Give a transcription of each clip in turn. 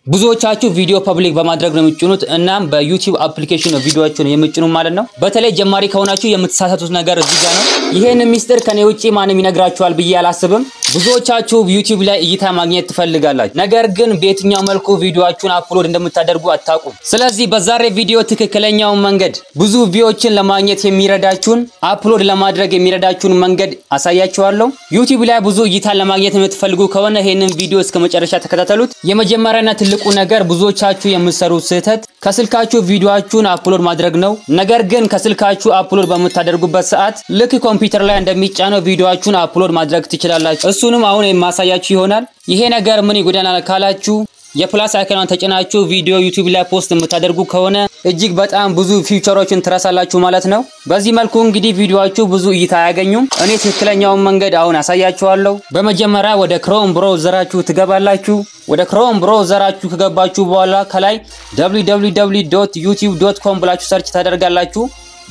ብዙዎቻችሁ ቪዲዮ public በማድረግ ነው የምትጭኑት። እናም በ YouTube application ነው ቪዲዮአችሁን የምትጭኑ ማለት ነው። በተለይ ጀማሪ ከሆናችሁ የምትሳሳቱት ነገር እዚህ ጋር ነው። ይሄን ሚስጥር ከኔ ውጪ ማንም ይነግራችኋል ብዬ አላስብም። ብዙዎቻችሁ YouTube ላይ እይታ ማግኘት ትፈልጋላችሁ፣ ነገር ግን በየትኛው መልኩ ቪዲዮአችሁን upload እንደምታደርጉ አታውቁም። ስለዚህ በዛሬ ቪዲዮ ትክክለኛውን መንገድ፣ ብዙ view ዎችን ለማግኘት የሚረዳችሁን፣ upload ለማድረግ የሚረዳችሁን መንገድ አሳያችኋለሁ። YouTube ላይ ብዙ እይታ ለማግኘት የምትፈልጉ ከሆነ ይሄንን ቪዲዮ እስከ መጨረሻ ተከታተሉት። የመጀመሪያና ትልቁ ነገር ብዙዎቻችሁ የምትሰሩት ስህተት ከስልካችሁ ቪዲዮአችሁን upload ማድረግ ነው። ነገር ግን ከስልካችሁ upload በምታደርጉበት ሰዓት ልክ ኮምፒውተር ላይ እንደሚጫነው ቪዲዮአችሁን upload ማድረግ ትችላላችሁ። እሱንም አሁን የማሳያችሁ ይሆናል። ይሄ ነገር ምን ይጎዳናል ካላችሁ፣ የ plus icon ኗን ተጭናችሁ ቪዲዮ YouTube ላይ post የምታደርጉ ከሆነ እጅግ በጣም ብዙ feature ኦችን ትረሳላችሁ ማለት ነው። በዚህ መልኩ እንግዲህ ቪዲዮአችሁ ብዙ እይታ አያገኙም። እኔ ትክክለኛውን መንገድ አሁን አሳያችኋለሁ። በመጀመሪያ ወደ Chrome browser ኣችሁ ትገባላችሁ። ወደ Chrome browser ኣችሁ ከገባችሁ በኋላ ከላይ www.youtube.com ብላችሁ search ታደርጋላችሁ።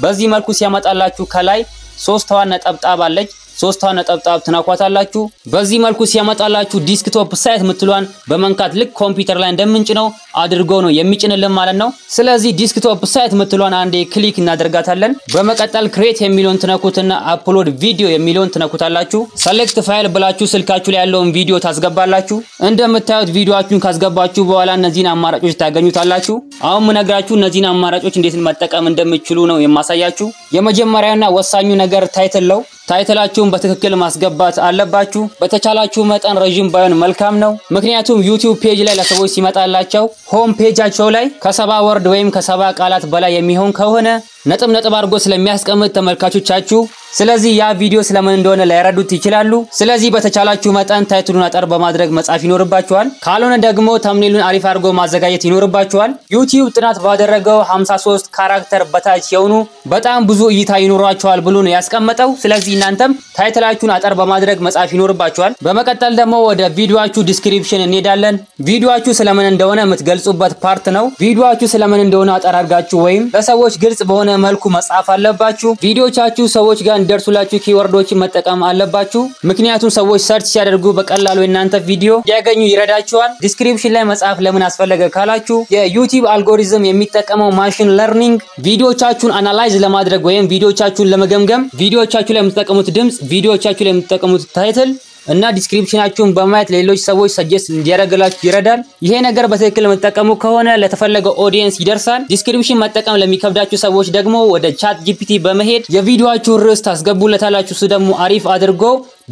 በዚህ መልኩ ሲያመጣላችሁ ከላይ ሶስተዋ ነጠብጣብ አለች። ሶስተዋ ነጠብጣብ ትነኳታላችሁ። በዚህ መልኩ ሲያመጣላችሁ desktop site ምትሏን በመንካት ልክ ኮምፒውተር ላይ እንደምንጭነው አድርጎ ነው የሚጭንልን ማለት ነው። ስለዚህ desktop site ምትሏን አንዴ click እናደርጋታለን። በመቀጠል create የሚለውን ትነኩትና upload video የሚለውን ትነኩታላችሁ። Select file ብላችሁ ስልካችሁ ላይ ያለውን ቪዲዮ ታስገባላችሁ። እንደምታዩት ቪዲዮአችሁን ካስገባችሁ በኋላ እነዚህን አማራጮች ታገኙታላችሁ። አሁን ምነግራችሁ እነዚህን አማራጮች እንዴት መጠቀም እንደምትችሉ ነው የማሳያችሁ። የመጀመሪያውና ወሳኙ ነገር title ነው። Title ኣችሁን በትክክል ማስገባት አለባችሁ። በተቻላችሁ መጠን ረዥም ባይሆን መልካም ነው። ምክንያቱም YouTube page ላይ ለሰዎች ሲመጣላቸው home page ኣቸው ላይ ከ70 word ወይም ከ70 ቃላት በላይ የሚሆን ከሆነ ነጥብ ነጥብ አድርጎ ስለሚያስቀምጥ ተመልካቾቻችሁ፣ ስለዚህ ያ ቪዲዮ ስለምን እንደሆነ ላይረዱት ይችላሉ። ስለዚህ በተቻላችሁ መጠን title ኡን አጠር በማድረግ መጻፍ ይኖርባችኋል። ካልሆነ ደግሞ thumbnail ኡን አሪፍ አድርጎ ማዘጋጀት ይኖርባችኋል። YouTube ጥናት ባደረገው 53 character በታች የሆኑ በጣም ብዙ እይታ ይኖራቸዋል ብሎ ነው ያስቀመጠው። ስለዚህ እናንተም title ኣችሁን አጠር በማድረግ መጻፍ ይኖርባችኋል። በመቀጠል ደግሞ ወደ ቪዲዮአችሁ description እንሄዳለን። ቪዲዮአችሁ ስለምን እንደሆነ የምትገልጹበት part ነው። ቪዲዮአችሁ ስለምን እንደሆነ አጠር አድርጋችሁ ወይም ለሰዎች ግልጽ በሆነ መልኩ መጻፍ አለባችሁ። ቪዲዮቻችሁ ሰዎች ጋር እንዲደርሱላችሁ keyword ኦችን መጠቀም አለባችሁ። ምክንያቱም ሰዎች search ሲያደርጉ በቀላሉ የእናንተ ቪዲዮ እንዲያገኙ ይረዳችኋል። Description ላይ መጻፍ ለምን አስፈለገ ካላችሁ፣ የ YouTube algorithm የሚጠቀመው machine learning ቪዲዮቻችሁን analyze ለማድረግ ወይም ቪዲዮቻችሁን ለመገምገም ቪዲዮቻችሁ ላይ የምትጠቀሙት ድምጽ፣ ቪዲዮቻችሁ ላይ የምትጠቀሙት title እና description ኣችሁን በማየት ለሌሎች ሰዎች suggest እንዲያደርግላችሁ ይረዳል። ይሄ ነገር በትክክል የምትጠቀሙ ከሆነ ለተፈለገው audience ይደርሳል። Description መጠቀም ለሚከብዳችሁ ሰዎች ደግሞ ወደ ChatGPT በመሄድ የቪዲዮአችሁን ርዕስ ታስገቡለታላችሁ። እሱ ደግሞ አሪፍ አድርጎ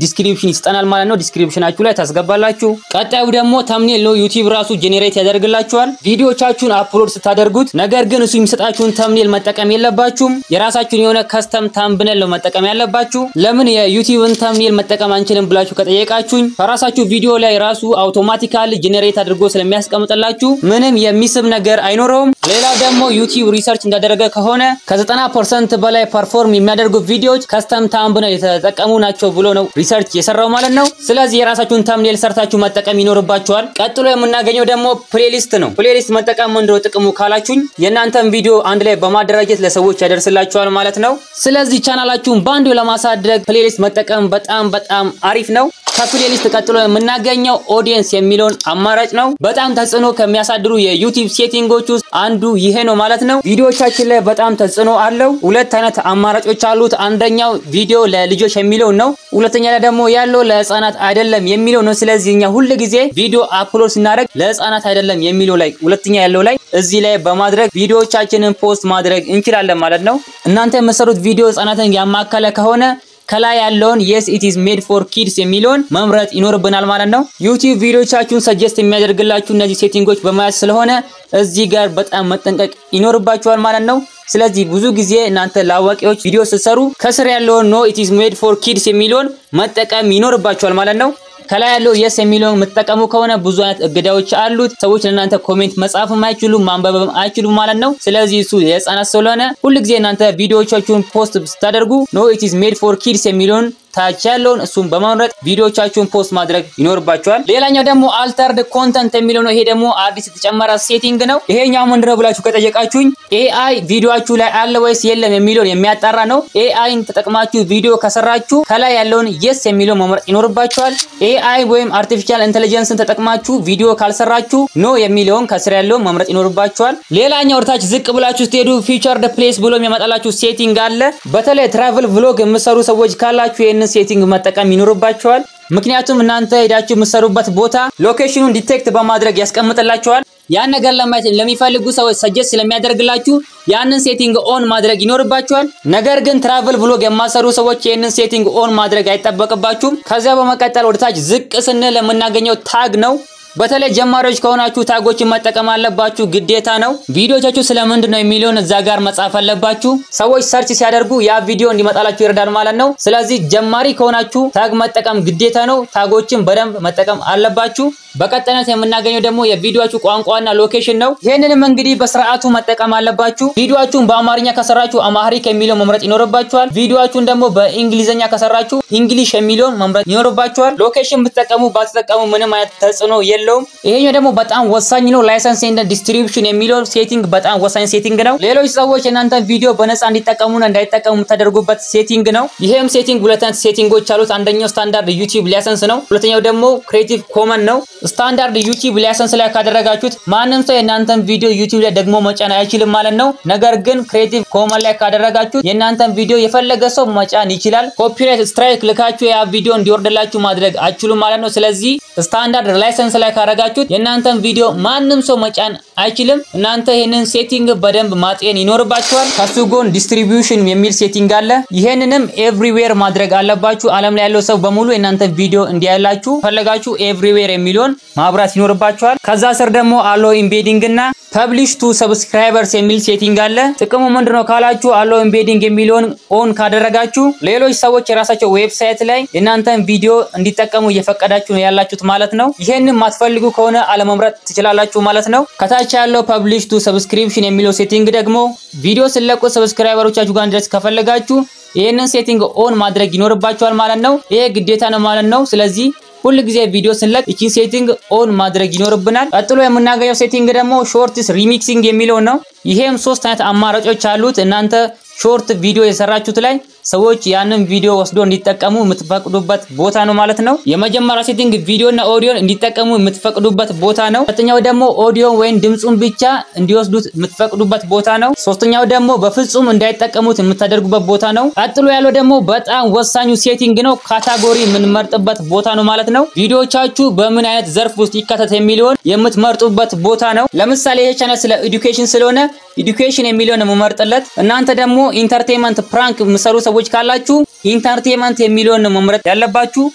description ይሰጠናል ማለት ነው። Description ኣችሁ ላይ ታስገባላችሁ። ቀጣዩ ደግሞ thumbnail ነው። YouTube ራሱ generate ያደርግላችኋል ቪዲዮቻችሁን upload ስታደርጉት። ነገር ግን እሱ የሚሰጣችሁን thumbnail መጠቀም የለባችሁም። የራሳችሁን የሆነ custom thumbnail ነው መጠቀም ያለባችሁ። ለምን የ YouTube ን thumbnail መጠቀም አንችልም ብላችሁ ከጠየቃችሁኝ፣ ከራሳችሁ ቪዲዮ ላይ ራሱ automatically generate አድርጎ ስለሚያስቀምጥላችሁ ምንም የሚስብ ነገር አይኖረውም። ሌላው ደግሞ YouTube research እንዳደረገ ከሆነ ከ90% በላይ perform የሚያደርጉ ቪዲዮዎች custom thumbnail የተጠቀሙ ናቸው ብሎ ነው research የሰራው ማለት ነው። ስለዚህ የራሳችሁን thumbnail ሰርታችሁ መጠቀም ይኖርባችኋል። ቀጥሎ የምናገኘው ደግሞ playlist ነው። Playlist መጠቀም ምንድነው ጥቅሙ ካላችሁኝ፣ የእናንተን ቪዲዮ አንድ ላይ በማደራጀት ለሰዎች ያደርስላችኋል ማለት ነው። ስለዚህ ቻናላችሁን ባንዱ ለማሳደግ playlist መጠቀም በጣም በጣም አሪፍ ነው። ከ playlist ቀጥሎ የምናገኘው audience የሚለውን አማራጭ ነው። በጣም ተጽዕኖ ከሚያሳድሩ የ YouTube setting ኦች ውስጥ አንዱ ይሄ ነው ማለት ነው። ቪዲዮቻችን ላይ በጣም ተጽዕኖ አለው። ሁለት አይነት አማራጮች አሉት። አንደኛው ቪዲዮ ለልጆች የሚለው ነው። ሁለተኛ ላይ ደግሞ ያለው ለህፃናት አይደለም የሚለው ነው። ስለዚህ እኛ ሁል ጊዜ ቪዲዮ upload ስናደርግ ለህፃናት አይደለም የሚለው ላይ፣ ሁለተኛ ያለው ላይ፣ እዚህ ላይ በማድረግ ቪዲዮቻችንን post ማድረግ እንችላለን ማለት ነው። እናንተ የምትሰሩት ቪዲዮ ህፃናትን ያማከለ ከሆነ ከላይ ያለውን "Yes, it is made for kids" የሚለውን መምረጥ ይኖርብናል ማለት ነው። YouTube ቪዲዮቻችሁን suggest የሚያደርግላችሁ እነዚህ setting ኦች በማየት ስለሆነ እዚህ ጋር በጣም መጠንቀቅ ይኖርባችኋል ማለት ነው። ስለዚህ ብዙ ጊዜ እናንተ ለአዋቂዎች ቪዲዮ ስትሰሩ ከስር ያለውን "No, it is made for kids" የሚለውን መጠቀም ይኖርባችኋል ማለት ነው። ከላይ ያለው yes የሚለውን የምትጠቀሙ ከሆነ ብዙ አይነት እገዳዎች አሉት። ሰዎች ለእናንተ comment መጻፍም አይችሉም፣ ማንበብም አይችሉም ማለት ነው። ስለዚህ እሱ የህፃናት ስለሆነ ሁልጊዜ እናንተ ቪዲዮዎቻችሁን post ስታደርጉ "No, it is made for kids" የሚለውን ታች ያለውን እሱን በመምረጥ ቪዲዮቻችሁን post ማድረግ ይኖርባችኋል። ሌላኛው ደግሞ altered content የሚለው ነው። ይሄ ደግሞ አዲስ የተጨመረ setting ነው። ይሄኛው ምንድነው ብላችሁ ከጠየቃችሁኝ AI ቪዲዮአችሁ ላይ አለ ወይስ የለም የሚለውን የሚያጣራ ነው። AI ን ተጠቅማችሁ ቪዲዮ ከሰራችሁ ከላይ ያለውን yes የሚለውን መምረጥ ይኖርባችኋል። AI ወይም artificial intelligence ን ተጠቅማችሁ ቪዲዮ ካልሰራችሁ no የሚለውን ከስር ያለውን መምረጥ ይኖርባችኋል። ሌላኛው ወደታች ዝቅ ብላችሁ ስትሄዱ featured place ብሎ የሚያመጣላችሁ setting አለ። በተለይ travel vlog የምትሰሩ ሰዎች ካላችሁ ይህንን setting መጠቀም ይኖርባችኋል። ምክንያቱም እናንተ ሄዳችሁ የምትሰሩበት ቦታ location ኑን detect በማድረግ ያስቀምጥላችኋል። ያን ነገር ለማየት ለሚፈልጉ ሰዎች suggest ስለሚያደርግላችሁ ያንን setting on ማድረግ ይኖርባችኋል። ነገር ግን travel vlog የማትሰሩ ሰዎች ይህንን setting on ማድረግ አይጠበቅባችሁም። ከዚያ በመቀጠል ወደታች ዝቅ ስንል የምናገኘው tag ነው። በተለይ ጀማሪዎች ከሆናችሁ tag ኦችን መጠቀም አለባችሁ፣ ግዴታ ነው። ቪዲዮቻችሁ ስለምንድን ነው የሚለውን እዛ ጋር መጻፍ አለባችሁ። ሰዎች search ሲያደርጉ ያ ቪዲዮ እንዲመጣላችሁ ይረዳል ማለት ነው። ስለዚህ ጀማሪ ከሆናችሁ tag መጠቀም ግዴታ ነው። tag ኦችን በደንብ መጠቀም አለባችሁ። በቀጣይነት የምናገኘው ደግሞ የቪዲዮአችሁ ቋንቋና location ነው። ይህንንም እንግዲህ በስርዓቱ መጠቀም አለባችሁ። ቪዲዮአችሁን በአማርኛ ከሰራችሁ Amharic የሚለውን መምረጥ ይኖርባችኋል። ቪዲዮአችሁን ደግሞ በእንግሊዘኛ ከሰራችሁ English የሚለውን መምረጥ ይኖርባችኋል። location ብትጠቀሙ ባትጠቀሙ ምንም አይነት ተጽዕኖ የለውም። ይሄኛው ደግሞ በጣም ወሳኝ ነው። License and distribution የሚለው setting በጣም ወሳኝ setting ነው። ሌሎች ሰዎች የእናንተን ቪዲዮ በነፃ እንዲጠቀሙና እንዳይጠቀሙ የምታደርጉበት setting ነው። ይሄም setting ሁለት አይነት setting ኦች አሉት። አንደኛው standard YouTube license ነው። ሁለተኛው ደግሞ Creative Common ነው። Standard YouTube license ላይ ካደረጋችሁት ማንም ሰው የእናንተን ቪዲዮ YouTube ላይ ደግሞ መጫን አይችልም ማለት ነው። ነገር ግን Creative Common ላይ ካደረጋችሁት የእናንተን ቪዲዮ የፈለገ ሰው መጫን ይችላል። Copyright strike ልካችሁ ያ ቪዲዮ እንዲወርድላችሁ ማድረግ አትችሉም ማለት ነው። ስለዚህ standard license ላይ ካደረጋችሁት የእናንተን ቪዲዮ ማንም ሰው መጫን አይችልም። እናንተ ይህንን setting በደንብ ማጤን ይኖርባችኋል። ከሱ ጎን distribution የሚል setting አለ። ይሄንንም everywhere ማድረግ አለባችሁ። ዓለም ላይ ያለው ሰው በሙሉ የእናንተን ቪዲዮ እንዲያላችሁ ፈለጋችሁ everywhere የሚለውን ማብራት ይኖርባችኋል። ከዛ ስር ደግሞ allow embedding እና publish to subscribers የሚል setting አለ። ጥቅሙ ምንድነው ካላችሁ allow embedding የሚለውን on ካደረጋችሁ ሌሎች ሰዎች የራሳቸው website ላይ የእናንተን ቪዲዮ እንዲጠቀሙ እየፈቀዳችሁ ነው ያላችሁት ማለት ነው። ይሄንን ማትፈልጉ ከሆነ አለመምረጥ ትችላላችሁ ማለት ነው። ከታች ያለው publish to subscription የሚለው setting ደግሞ ቪዲዮ ስትለቁ subscriber ኦቻችሁ ጋር እንዲደርስ ከፈለጋችሁ ይሄንን setting on ማድረግ ይኖርባችኋል ማለት ነው። ይሄ ግዴታ ነው ማለት ነው። ስለዚህ ሁል ጊዜ ቪዲዮ ስንለቅ እቺን setting on ማድረግ ይኖርብናል። ቀጥሎ የምናገኘው setting ደግሞ shorts remixing የሚለው ነው። ይሄም ሶስት አይነት አማራጮች አሉት። እናንተ short ቪዲዮ የሰራችሁት ላይ ሰዎች ያንን ቪዲዮ ወስዶ እንዲጠቀሙ የምትፈቅዱበት ቦታ ነው ማለት ነው። የመጀመሪያው setting ቪዲዮና ኦዲዮን እንዲጠቀሙ የምትፈቅዱበት ቦታ ነው። ሁለተኛው ደግሞ ኦዲዮ ወይም ድምጹን ብቻ እንዲወስዱት የምትፈቅዱበት ቦታ ነው። ሶስተኛው ደግሞ በፍጹም እንዳይጠቀሙት የምታደርጉበት ቦታ ነው። ቀጥሎ ያለው ደግሞ በጣም ወሳኙ setting ነው። Category የምንመርጥበት ቦታ ነው ማለት ነው። ቪዲዮቻችሁ በምን አይነት ዘርፍ ውስጥ ይካተት የሚለውን የምትመርጡበት ቦታ ነው። ለምሳሌ ይሄ ቻናል ስለ education ስለሆነ education የሚለውን የምመርጥለት። እናንተ ደግሞ entertainment፣ prank የምትሰሩ ሰዎች ካላችሁ entertainment የሚለውን ነው መምረጥ ያለባችሁ።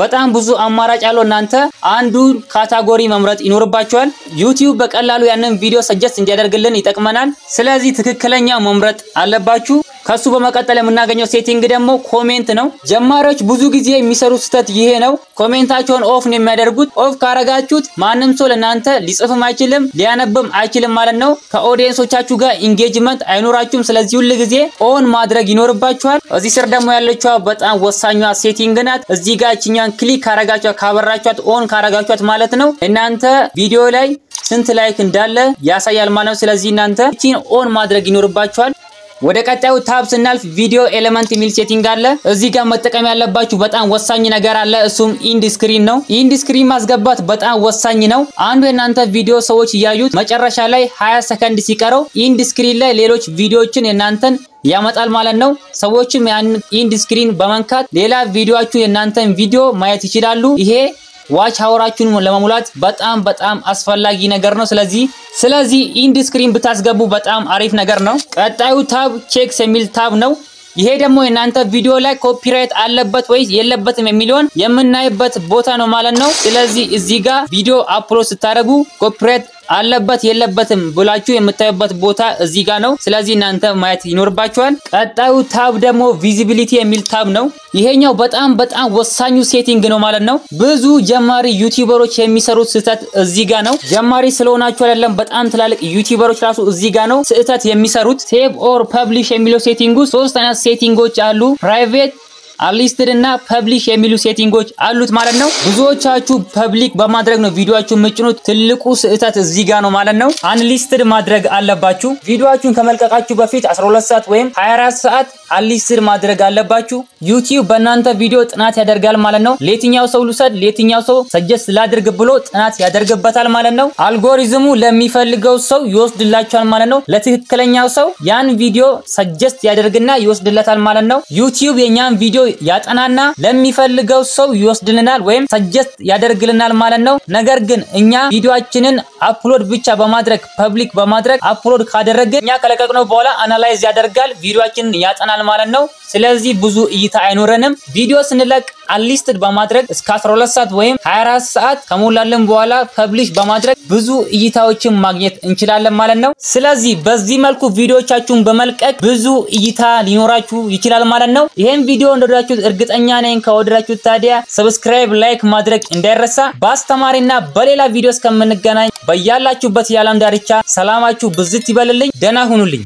በጣም ብዙ አማራጭ አለው። እናንተ አንዱ category መምረጥ ይኖርባችኋል። YouTube በቀላሉ ያንን ቪዲዮ suggest እንዲያደርግልን ይጠቅመናል። ስለዚህ ትክክለኛ መምረጥ አለባችሁ። ከሱ በመቀጠል የምናገኘው setting ደግሞ comment ነው። ጀማሪዎች ብዙ ጊዜ የሚሰሩት ስህተት ይሄ ነው። Comment ኣቸውን off ነው የሚያደርጉት። Off ካረጋችሁት ማንም ሰው ለእናንተ ሊጽፍም አይችልም፣ ሊያነብም አይችልም ማለት ነው። ከ audience ኦቻችሁ ጋር engagement አይኖራችሁም። ስለዚህ ሁል ጊዜ on ማድረግ ይኖርባችኋል። እዚህ ስር ደግሞ ያለችዋ በጣም ወሳኟ setting ናት። እዚህ ጋር እችኛን click ካረጋችኋት፣ ካበራችኋት፣ on ካረጋችኋት ማለት ነው እናንተ ቪዲዮ ላይ ስንት like እንዳለ ያሳያል ማለት ነው። ስለዚህ እናንተ እቺን on ማድረግ ይኖርባችኋል። ወደ ቀጣዩ tab ስናልፍ video element የሚል setting አለ። እዚህ ጋር መጠቀም ያለባችሁ በጣም ወሳኝ ነገር አለ። እሱም end screen ነው። End screen ማስገባት በጣም ወሳኝ ነው። አንዱ የእናንተ ቪዲዮ ሰዎች እያዩት መጨረሻ ላይ 20 ሰከንድ ሲቀረው end screen ላይ ሌሎች ቪዲዮዎችን የእናንተን ያመጣል ማለት ነው። ሰዎችም ያን end screen በመንካት ሌላ ቪዲዮአችሁ የእናንተን ቪዲዮ ማየት ይችላሉ። ይሄ watch hour ኣችሁን ለመሙላት በጣም በጣም አስፈላጊ ነገር ነው። ስለዚህ end screen ብታስገቡ በጣም አሪፍ ነገር ነው። ቀጣዩ tab checks የሚል tab ነው። ይሄ ደግሞ የእናንተ ቪዲዮ ላይ copyright አለበት ወይስ የለበትም የሚለውን የምናይበት ቦታ ነው ማለት ነው። ስለዚህ እዚህ ጋር ቪዲዮ upload ስታደርጉ copyright አለበት የለበትም ብላችሁ የምታዩበት ቦታ እዚህ ጋር ነው። ስለዚህ እናንተ ማየት ይኖርባችኋል። ቀጣዩ tab ደግሞ visibility የሚል tab ነው። ይሄኛው በጣም በጣም ወሳኙ setting ነው ማለት ነው። ብዙ ጀማሪ YouTuber ኦች የሚሰሩት ስህተት እዚህ ጋር ነው። ጀማሪ ስለሆናችሁ አይደለም፣ በጣም ትላልቅ YouTuber ኦች ራሱ እዚህ ጋር ነው ስህተት የሚሰሩት። Save or publish የሚለው setting ኡ ሶስት አይነት setting ኦች አሉ። Private፣ Unlisted እና publish የሚሉ setting ኦች አሉት ማለት ነው። ብዙዎቻችሁ public በማድረግ ነው ቪዲዮአችሁን የምትጭኑት። ትልቁ ስህተት እዚህ ጋር ነው ማለት ነው። Unlisted ማድረግ አለባችሁ። ቪዲዮአችሁን ከመልቀቃችሁ በፊት 12 ሰዓት ወይም 24 ሰዓት unlisted ማድረግ አለባችሁ። ዩቲዩብ በእናንተ ቪዲዮ ጥናት ያደርጋል ማለት ነው። ለየትኛው ሰው ልውሰድ፣ ለየትኛው ሰው suggest ላድርግ ብሎ ጥናት ያደርግበታል ማለት ነው። አልጎሪዝሙ ለሚፈልገው ሰው ይወስድላችኋል ማለት ነው። ለትክክለኛው ሰው ያን ቪዲዮ suggest ያደርግና ይወስድለታል ማለት ነው። ዩቲዩብ የኛን ቪዲዮ ያጠናና ለሚፈልገው ሰው ይወስድልናል ወይም suggest ያደርግልናል ማለት ነው። ነገር ግን እኛ ቪዲዮአችንን upload ብቻ በማድረግ፣ public በማድረግ upload ካደረግን፣ እኛ ከለቀቅነው በኋላ analyze ያደርጋል፣ ቪዲዮአችንን ያጠናል ማለት ነው። ስለዚህ ብዙ እይታ አይኖረንም። ቪዲዮ ስንለቅ unlisted በማድረግ እስከ 12 ሰዓት ወይም 24 ሰዓት ከሞላልን በኋላ publish በማድረግ ብዙ እይታዎችን ማግኘት እንችላለን ማለት ነው። ስለዚህ በዚህ መልኩ ቪዲዮቻችሁን በመልቀቅ ብዙ እይታ ሊኖራችሁ ይችላል ማለት ነው። ይሄን ቪዲዮ እንደወደዳችሁት እርግጠኛ ነኝ። ከወደዳችሁት ታዲያ subscribe፣ like ማድረግ እንዳይረሳ። በአስተማሪና በሌላ ቪዲዮ እስከምንገናኝ በያላችሁበት የዓለም ዳርቻ ሰላማችሁ ብዝት ይበልልኝ። ደህና ሁኑልኝ።